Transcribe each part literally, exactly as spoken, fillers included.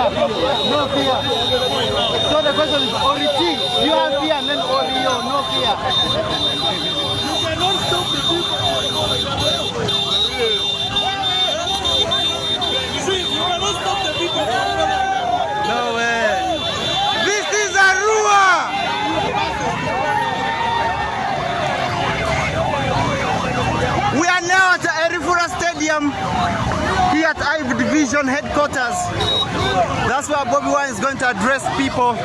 No fear. So the question is, Oriti, you have fear, and then Orio, no fear. You cannot stop the people. You see, you cannot stop the people. No way. This is Arua. We are now at Erifura Stadium here at I V Division headquarters. That's where Bobi Wine is going to address people.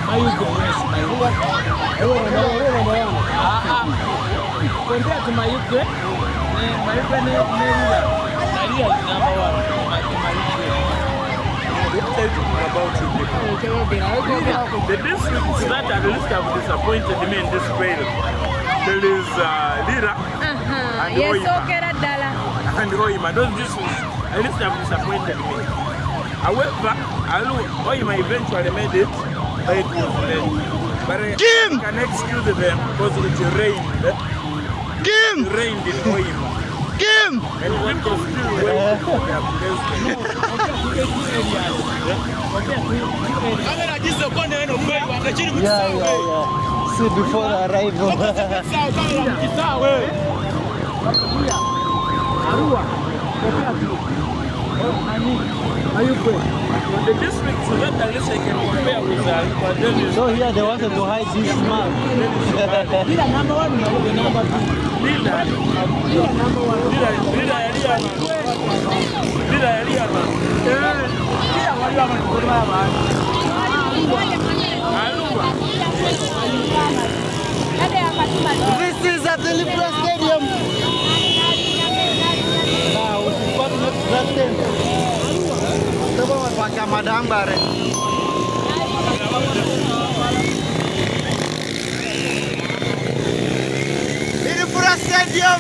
Mayuge, yes, Mayuge. Ah, ah. Compared to Mayuge, eh, Mayuge ne, ne Lira. Na Lira is number one. Ma-, Mayuge. What are you talking about, you people? The districts that at least have disappointed me in this vale, there is, uh, Lira and Hoima. And Hoima. Those districts at least have disappointed me. However, Alu, Hoima eventually made it, but it was late. But I can excuse them because it rained. It rained in Hoima. And people still waiting for their blessing. Yeah, yeah, yeah. See, before the arrival. Arua, compared to, oh, I mean, are you going? The district is not unless I can compare with, uh, Arua. So here they wanted to hide this man. Lira number one, the number two. Lira, Lira number one. Lira, Lira, Lira. This is at the Libra Stadium. Now, what is what next? That's it. Tebo wa kwa madam bare. Irifura Stadium.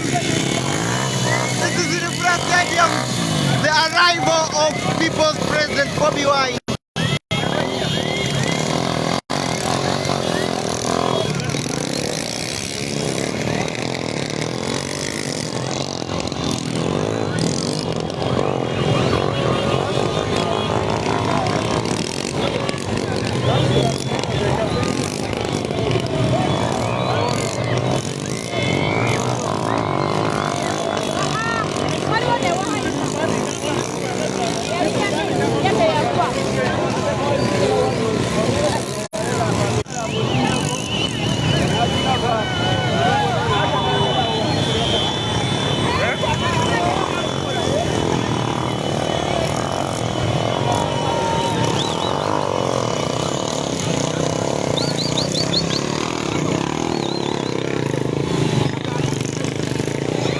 This is Irifura Stadium. The arrival of People's President Bobi Wine.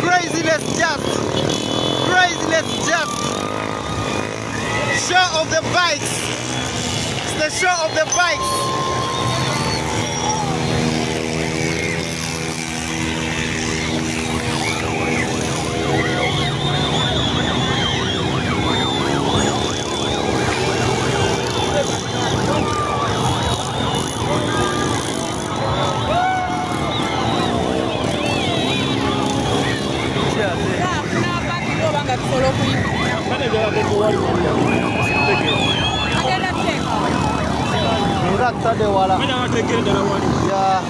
Craziness just, craziness just. Show of the bikes. It's the show of the bikes. Nga tade wala. Ya.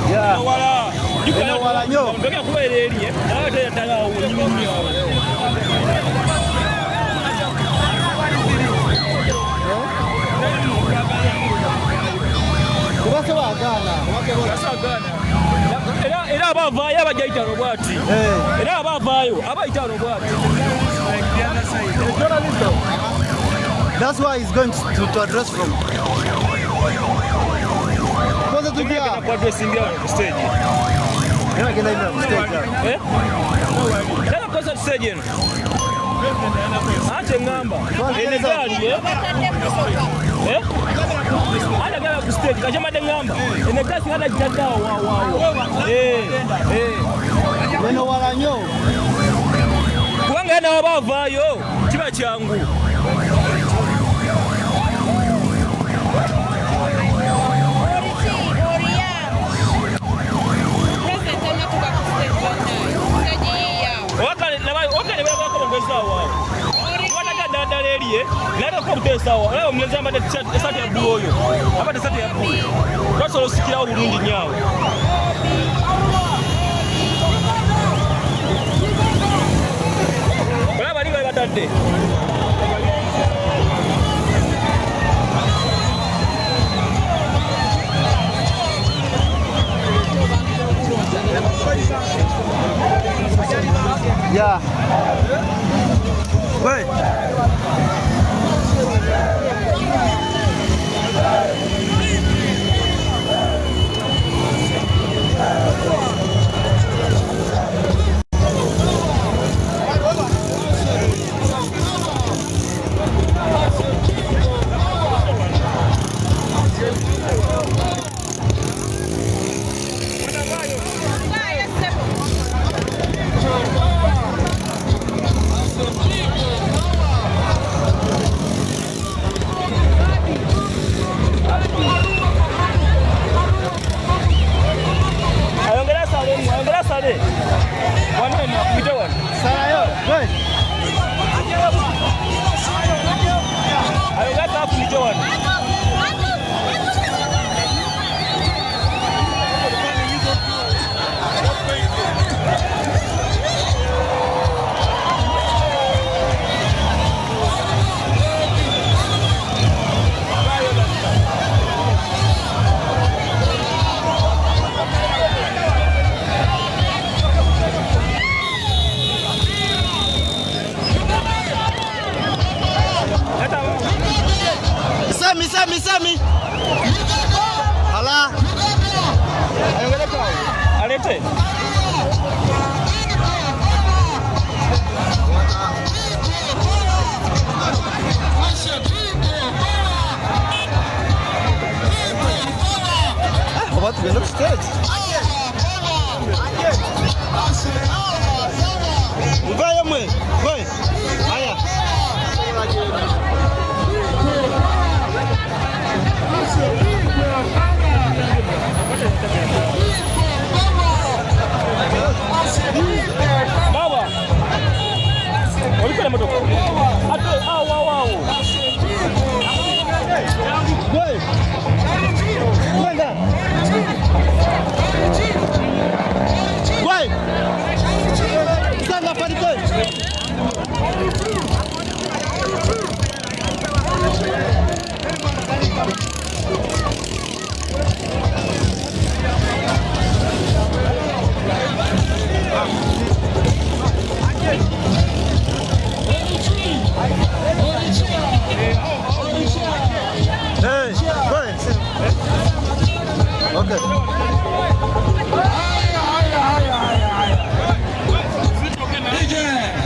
Yeah. Wala. Eno wala nyo. Kuba Aba avaayo aba aja itaro bwati. Eh. Era aba avaayo aba itaro bwati. That's why he's going to, to, to address from. Kwanza tu pia. Kwa address ndio ku stage. Yana kenda ina ku stage. Eh? Yana kwa stage. Ate ngamba. Ene gari, eh? Eh? Ada gara ku stage, kaja made ngamba. Ene kasi ngada jada wa, wa, wa. Eh, eh. Weno wala nyo. Kubanga ena waba avaayo, kiba kyangu. President amatuka ku stage one. Stage hii yao. Wakale, na ba-, wakale baba ko bangweza wa. Wana ga da da lerie, na ga ko te sawa. Leo mlenza amade t-shirt, esati ya blue oyo. Amade esati ya blue. Kasolo sikira Burundi nyao. Bala bali bali batande. Ya. We. Ayongera sale, ayongera sale. Wane na kuita wane. Sala yo, we. Ayongera sale kuita wane. Sami, sami, sami. Hala. Arrêtez. Ah, on va trouver notre stage. Mvaya mwe, mwe. Aya. Baba. Olikole moto. Ate, ah, wa, wa, wa. Gwe. Gwe nga. Gwe. Sanga fani gwe. Hey, go ahead. Okay.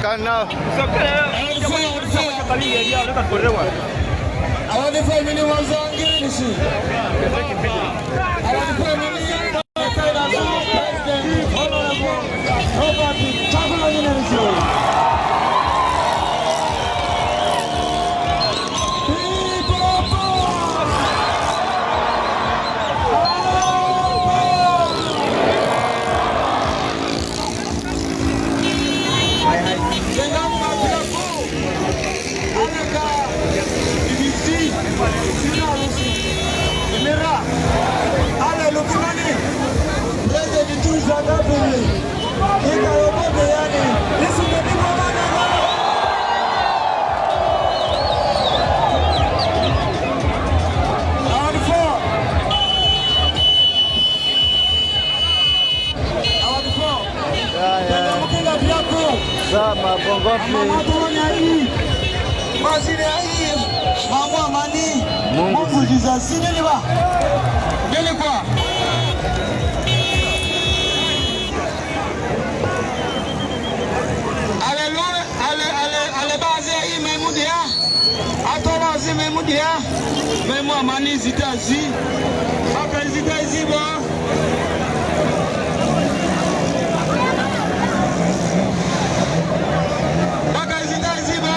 Kana. Our defense minimum zone. Our defense minimum. President, Honorable Robert Kyagulanyi Ssentamu. People power! People power! Sentamu Matiang'i. Aleka, Ibisi, Sinalusi, Imira, Ale Lukimani, President Tuja Gabiri, Ika Obote Yani, Isu Kedibo Managa. Round four. Our Ama bongo pi. Ama ma toro nya i. Ma zile ai. Ma mu amani. Mungu Mungu zi. Jiza si nini ba? Nini kwa? Aleluya, ale, ale, ale ba azi ai ma emu dia. Atona azi ma emu dia. Ma emu amani zita zi. Baka zita zi ba. Baka zita zi ba.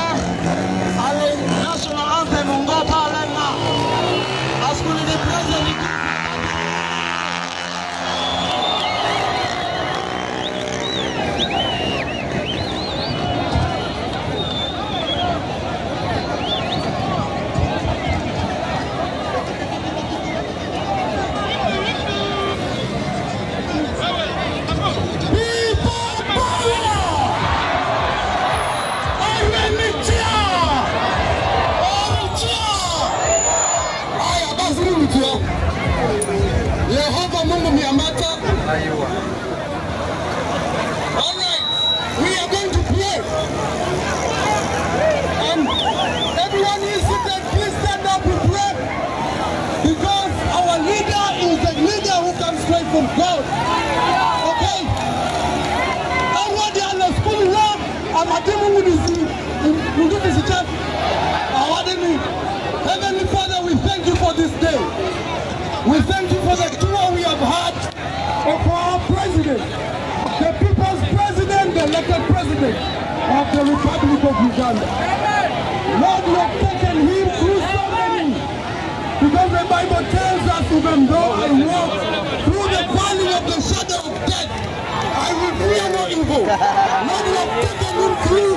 Ale national anthem ngo pa lenga. Askuni the president. People power! Oremitia! Oritia! Aya, basi mimi tia. Yehova Mungu miambata. All right, we are going to pray. And everyone who is seated, please stand up and pray. Because our leader is a leader who comes straight from God. Okay? Arwadi ala school love, amatimu mudisi, mudisi chat. Awadini. Heavenly Father, we thank you for this day. We thank you for the tour we have had of our president, the people's president, the elected president of the Republic of Uganda. Lord, you have taken him through so many, because the Bible tells us, even though I walk through the valley of the shadow of death, I will fear no evil. Lord, you have taken him through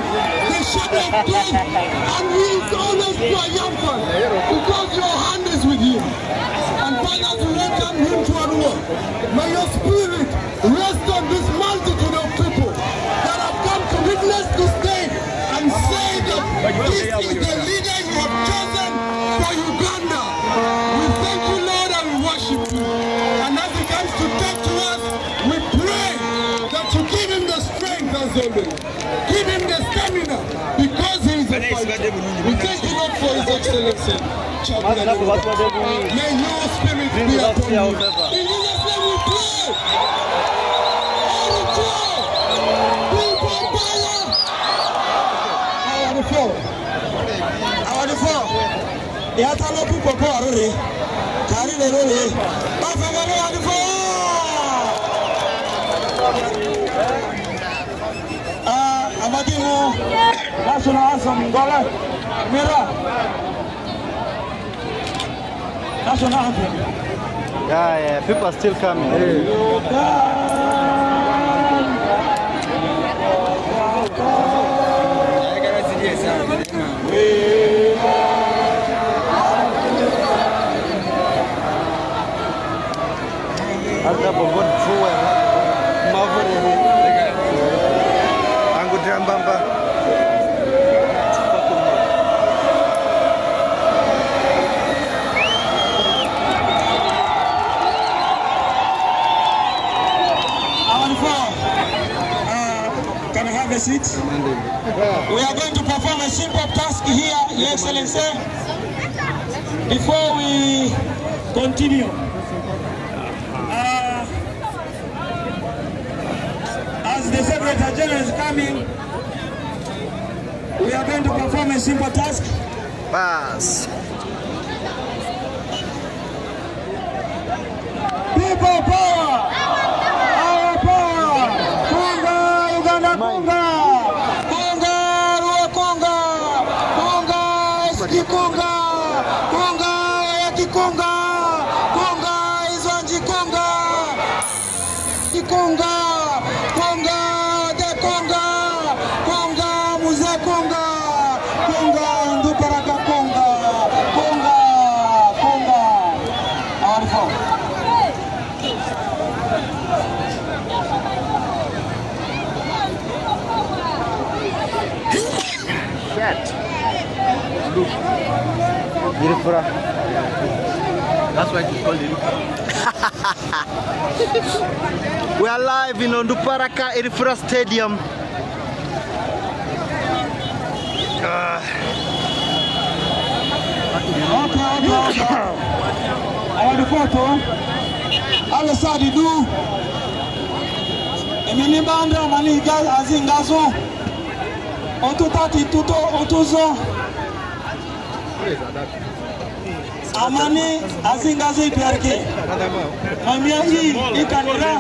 the shadow of death, and he is always triumphant because your hand is with him. And Father, as we welcome him to Arua, may your spirit rest on this multitude of people that have come to witness this day and say that this is the leader you have chosen for Uganda. We thank you, Lord, and we worship you. And as he comes to talk to us, we pray that you give him the strength as always. Give him the stamina because he is a fighter. We thank you, Lord, for His Excellency. Chaplain. May your spirit be upon you. In Jesus' name we pray. All the joy. People power. Our four. Our four. Yata lo people power. Kari le lo le. Ba fa ga le our four. Ah, amadi mu national anthem ngole mira. National anthem. Yeah, yeah, people are still coming. Ata bongo fuwe mavurere. Angu drambamba. Our four, uh, can I have a seat? We are going to perform a simple task here, Your Excellency, before we continue. Uh, as the Secretary General is coming, we are going to perform a simple task. Bas. People power! Our power! Kunga, Uganda kunga! Kunga, Arua kunga! Kunga, S G kunga! Kunga, Wayaki kunga! Kunga, Izwanji kunga! Kunga, Kunga, de Kunga, Kunga, Mzee Kunga, Kunga, Nduparaka Kunga, Kunga, Kunga. Our four. Shit. Look. Irifura. That's why it's called Irifura. We are live in Onduparaka Irifura Stadium. Awa'difo tᴜ, ale saa dri 'du, emini 'ba ndra mani ga azi ngazᴜ, otᴜ tati tᴜ-, otᴜzᴜ, amani azi ngazᴜ i piariki, ma mia i, i kani ra,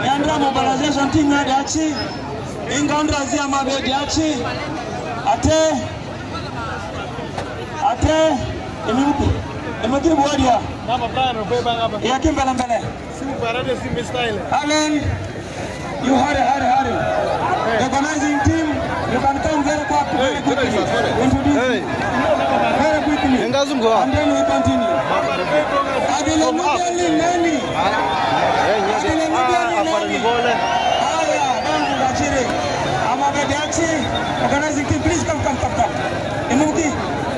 ya ndra mobilization team ya 'dia ci, i nga ndra zi ama be 'dia ci, ate, ate, emi, emi ti buadia, ya ki mbele mbele. Alan, you hurry, hurry, hurry. The organizing team, you can come very quick, very quickly. Introduce me. Very quickly. And then we continue. Adele Mudeli nani? Adele Mudeli nani? Haya, dangu ngachiri. Amabediachi, organizing team, please come, come, come, come. Inuki,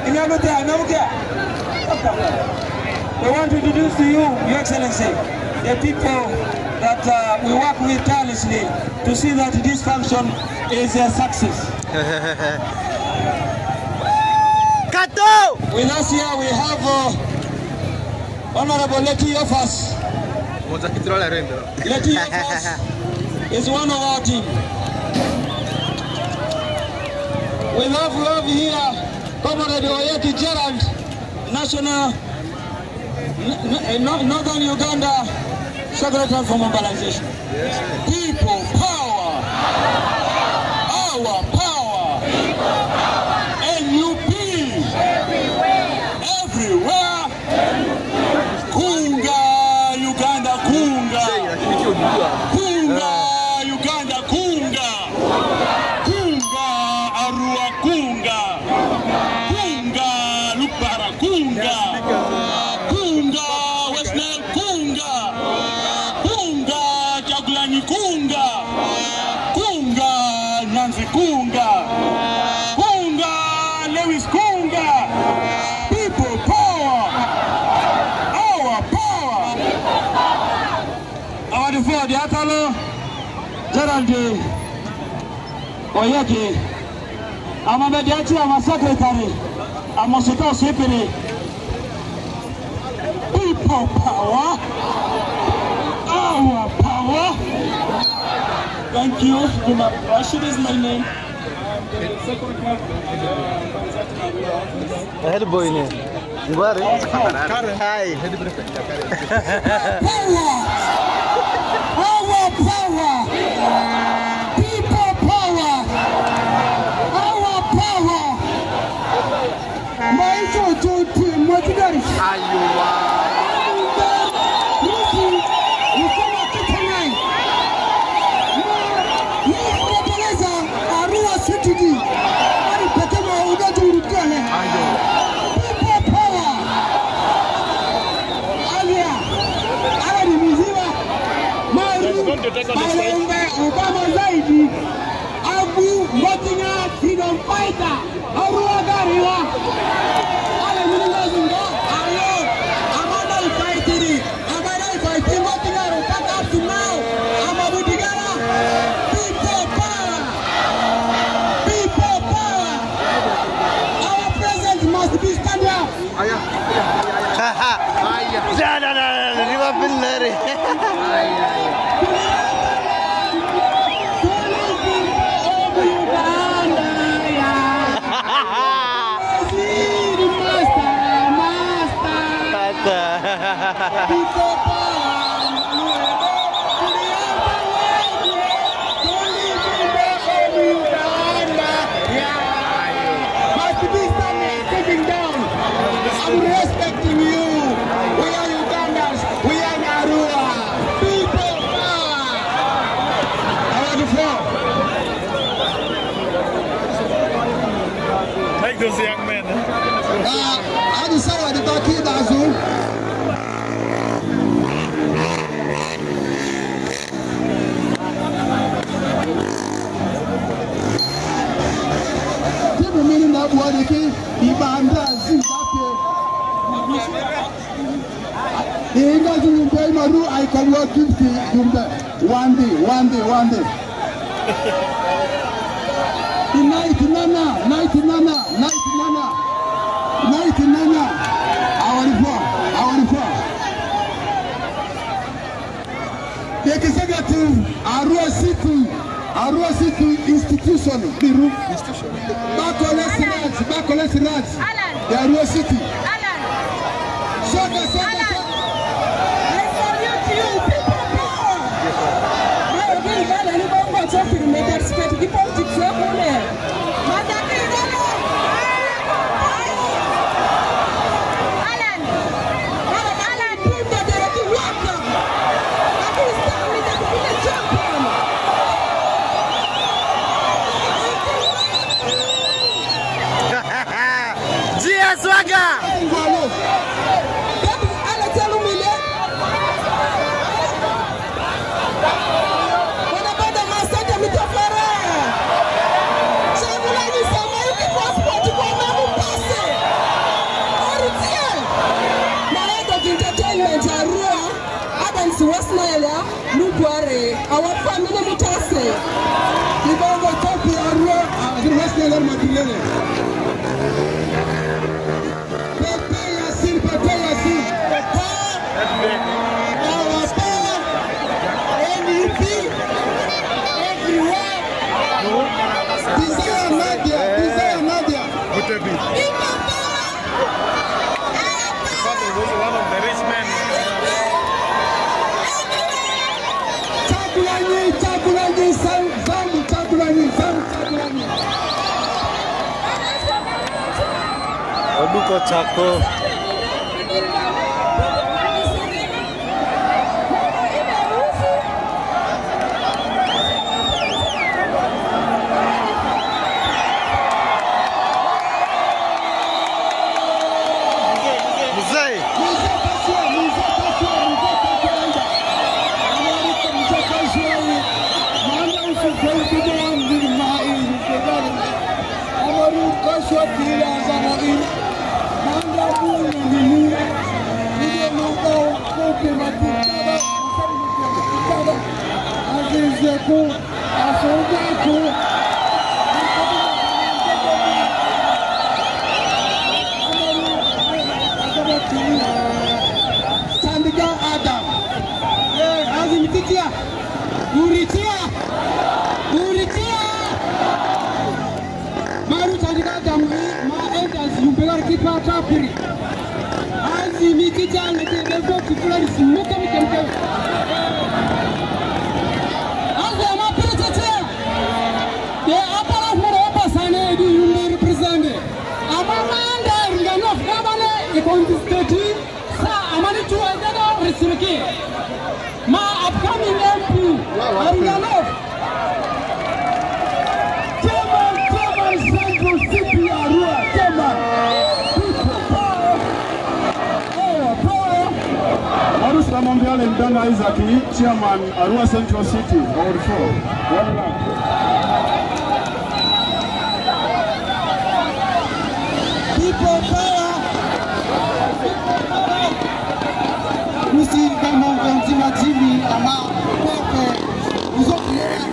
inuki, inuki. Come, come, come. We want to introduce to you, Your Excellency, the people that, uh, we work with tirelessly to see that this function is a success. Kato! With us here, we have, uh, Honorable Leti Yofas. Leti Yofas is one of our team. We have, we have here Comrade Oyeki Gerald, National N-, n-, eh, no-, Northern Uganda Secretary for Mobilization. People power. Our power. N U P. Everywhere. Kunga, Uganda, kunga. Kunga, Uganda, kunga. Kunga, Arua, kunga. Kunga, Lupara, kunga. Kunga, West Nile, kunga. Kunga, Kyagulanyi, kunga. Kunga, Nyanzi, kunga. Kunga, Lewis, kunga. People power. Our power. Our forward, Atalo, Gerald Oyeki. Ama mediachi, ama secretary, ama sita osipiri. People power. Our power. Thank you. Juma Rashid is my name. I'm the second one. Head boy ne. Ngware. Hi. Power! Our power! People power! Our power! Maisha ojo ti mojidari. Ayowa. Rusi, usema kitu nai. Ma, Yesu kapeleza Arua City. Ari pekema ugaji urutele. Ayo. People power. Alia. Ara ni miziwa. Maru. Malembe Obama zaidi. Agu Motinya freedom fighter. Arua gariwa. Ale mini mazinga. Ayo. Amanda ifaitiri. Amanda ifaitiri. Motinya ro paka up to now. Amabudigara. People power. People power. Our president must be stand up. Aya. Aya. Aya. Aya. Da, da, da, da, da, riba bin nari. Aya. Aya. Waziri, master, master. Kata. People power. Must be standing, taking down. I'm respecting you. We are Ugandans. We are Arua. People power. Our defense. Make those young men. Ah, adi sawa di baki bazu. Timu mini na buani ki ibanda zinga pe. Inga zulu mbe maru ai kalua gifti gumbe. Wande, wande, wande. Night nana, night nana, night nana, night nana. Awali Arua City, Arua City institution biru. Bakole Siraj, Bakole Siraj. Ya Arua City. Soka, soka, soka. I salute you, people power. Ayo, gini bana ni bongo chofiri me participate ki politics ya kule. Madaki galo. Alan. Alan. Alan. G S Waga! Wanapata masanja mitofere. Chagulanyi Samayu ki passport kwa mamu pasi. Oritie. Malengo entertainment ya Arua. Adams West Nile ya. Lukware. Our family mutase. Kibongo topi ya Arua. Ah, West Nile Madilene. Pepe Yasin, Pepe Yasin. Power, power, N U P, everywhere. Desire Nadia, Desire Nadia. People power. One of the rich men. Chagulanyi, Chagulanyi, Sam, Sam, Chagulanyi, Sam, Chagulanyi. Oduko Chako. Mzee. Amaru kaswa tira zama in. Manda mu na mimi. Ile manda kote matikada. Matikada. Azize ku. Asoja ku. Sandiga Adam. Azim titia. Uritia. Uritia. Maru tandika damu ma elders yumpegari kipa tapiri. Azi mi kicha ngete bezo kifulani simuka mi kemke. Azi ama pere tete. De apala furo opa sane edi yumbe represente. Ama ma anda ringa nof gabane e contestati. Sa amani tu ejaga risiriki. My upcoming M P, Arunano. Chairman, Chairman, Central C P Arua, Chairman. People power. Power, power. Arus Ramondiale Ndanga Isaac, Chairman, Arua Central City, Ward four. One love. People power. Musi kama nzima jini ama pepe. Uzo kulera.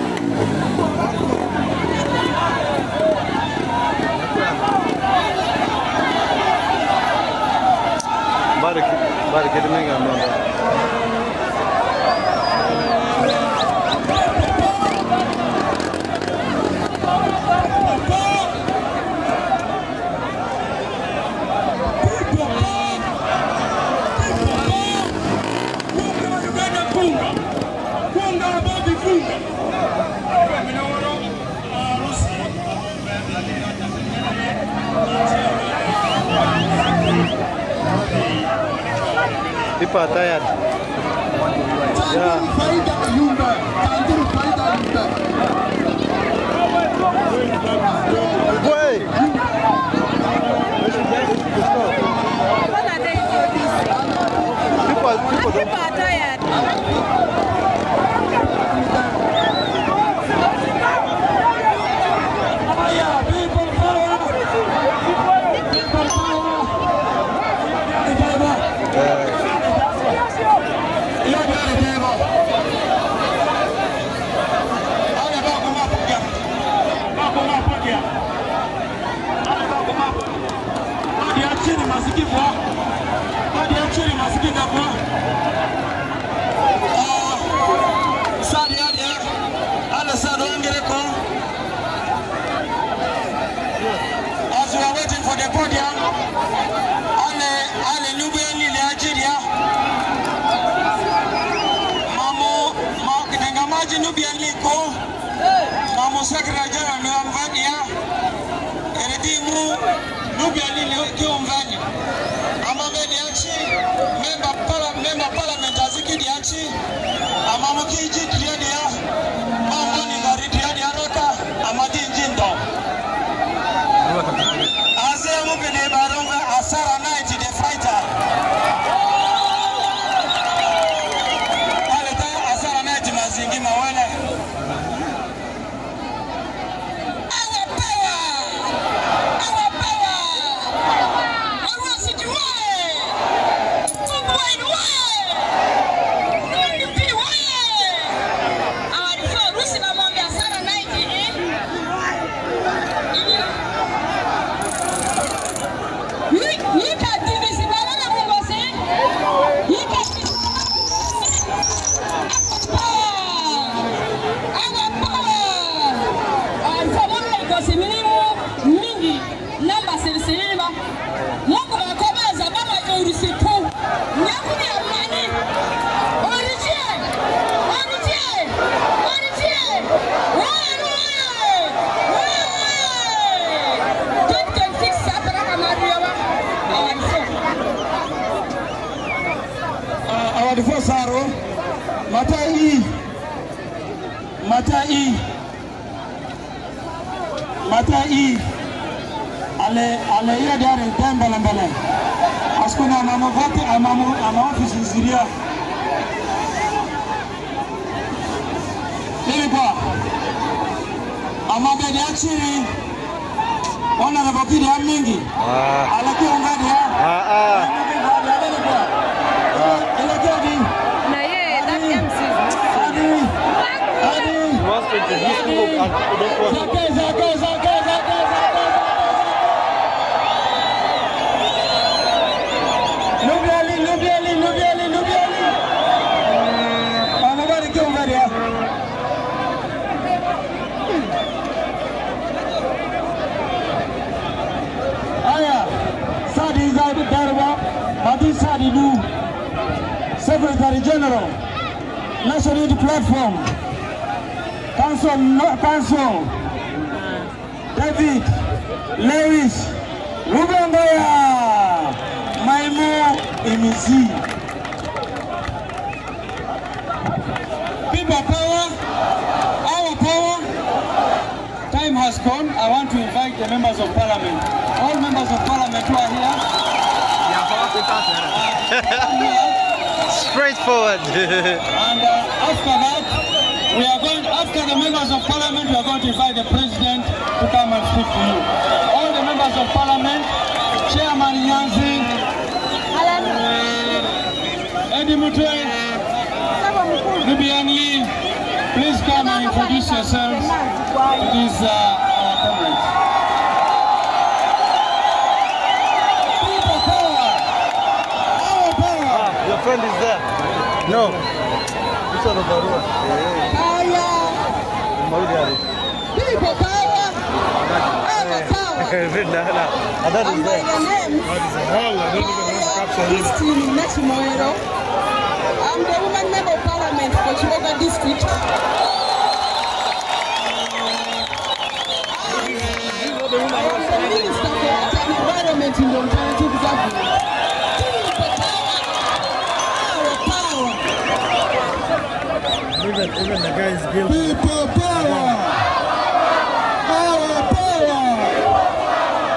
Bari, bari kete menga mama. People are tired. Yeah. People, people don't. People are tired. Kodia, ale, ale Nubian Li le ajiria. Mamu, ma, denga maji Nubian Li ko. Mamu Secretary General mi amvania. Eri di mu Nubian Li ki umvani. Ama be dia ci, member pala, member parliament aziki dia ci. Ama mu ki ji dria dia. Ma mboni ngari dria dia raka. Ama di nji ndo. Aze mu bini barunga Asara Night the fighter. Aleta Asara Night mazingi mawele. Our power! Our power! Arua City oye! Bobi Wine oye! N D P oye! Our four, Rusi Bamwambe Asara Night. Yi, yi ka dindisi bala na mungosi. Yi ka dindisi bala na mungosi. Our power. Our power. Alfa mwana ikosi minimu mingi. Namba sirisiri ba. Mungu makoba zaba ma urisi pu. Nyakuni amani. Orije! Orije! Orije! Oye! Oye! Oye! Twenty twenty-six sapara kamaria wa. Our four. Uh, our four Saro. Mata i. Mata i. Mata i, ale, ale ira diari de mbele mbele. Askuni ama mu voti, ama mu, ama ofisi ziria. Ili kwa, ama be dia ciri, Honorable Kidi Amingi. Ah. Ale ki unga dia. Ah, ah. Ele ki adi. Na ye, that M C is missing. Adi. Adi. He wants to introduce people and people don't want. Zake, zake, zake, zake, zake, zake. Nubiali, Nubiali, Nubiali, Nubiali. Amabari ki unga dia. Aya, Sadi Darba, Madi Sadi Du, Secretary General, National Unity Platform, Council, no, Council, David, Lewis, Rubengaya, Maimu, Imizi. People power, our power. Time has gone. I want to invite the members of parliament. All members of parliament who are here. Come here. Straightforward. And uh, after that, we are going, after the members of parliament, we are going to invite the president to come and speak to you. All the members of parliament, Chairman Nyanzi, Eddie Mutwe, Nubian Li, please come and introduce yourselves to these uh, our comrades. People power! Our power! Your friend is there. No. This one of the road. Power! Maulid Ali. People power! Our power! That is And by there. the name, Christine Nachimoero. I'm the woman member of parliament for Kiboga district. I am the minister for water and environment in the alternative government. People power! Our power! Even, even the guy is guilty. People power! Our power!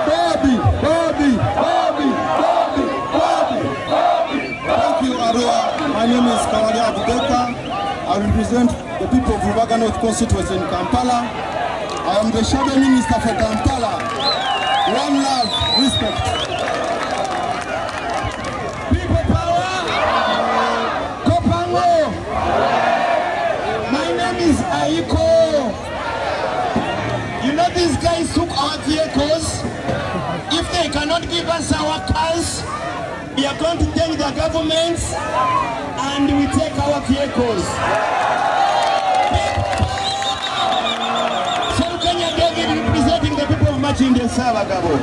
Bobby, Bobby, Bobby, Bobby, Bobby, Bobby. Thank you, Arua. My name is Kawali Abubakar. I represent the people of Rubaga North Constituency in Kampala. I am the Shadow Minister for Kampala. One love, respect. People power! Kopango! My name is Aiko. You know, these guys took our vehicles. If they cannot give us our cars, we are going to thank their governments and we take our vehicles. Sir Kenya David representing the people of Makindye Ssaabagabo.